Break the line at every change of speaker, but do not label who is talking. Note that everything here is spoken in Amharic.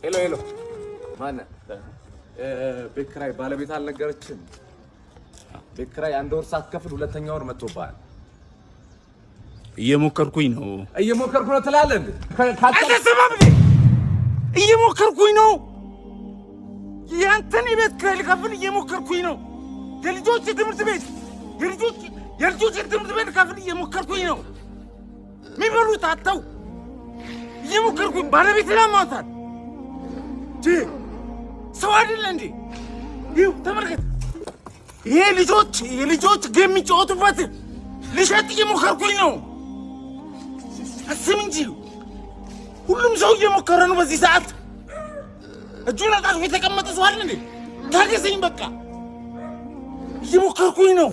Hello hello፣ ማነህ? ቤት ኪራይ ባለቤት አልነገረችም? ቤት ኪራይ አንድ ወር ሳትከፍል ሁለተኛ ወር መጥቶብሃል።
እየሞከርኩኝ ነው።
እየሞከርኩ ነው ትላለህ እንዴ?
አልተሰማም እንዴ? እየሞከርኩኝ ነው። ያንተን የቤት ኪራይ ልከፍል እየሞከርኩኝ ነው። የልጆች ትምህርት ቤት የልጆች ትምህርት ቤት ልከፍል እየሞከርኩኝ ነው። የሚበሉት አጥተው እየሞከርኩኝ፣ ባለቤት ላማታል። ሰው አይደለ እንዴ? ይኸው ተመልከት። ይሄ ልጆች የልጆች game የሚጫወቱበት ልሸጥ እየሞከርኩኝ ነው። አስብ እንጂ፣ ሁሉም ሰው እየሞከረ ነው። በዚህ ሰዓት እጁን አጣጥፎ የተቀመጠ ሰው አለ እንዴ? ታገሰኝ በቃ፣ እየሞከርኩኝ ነው።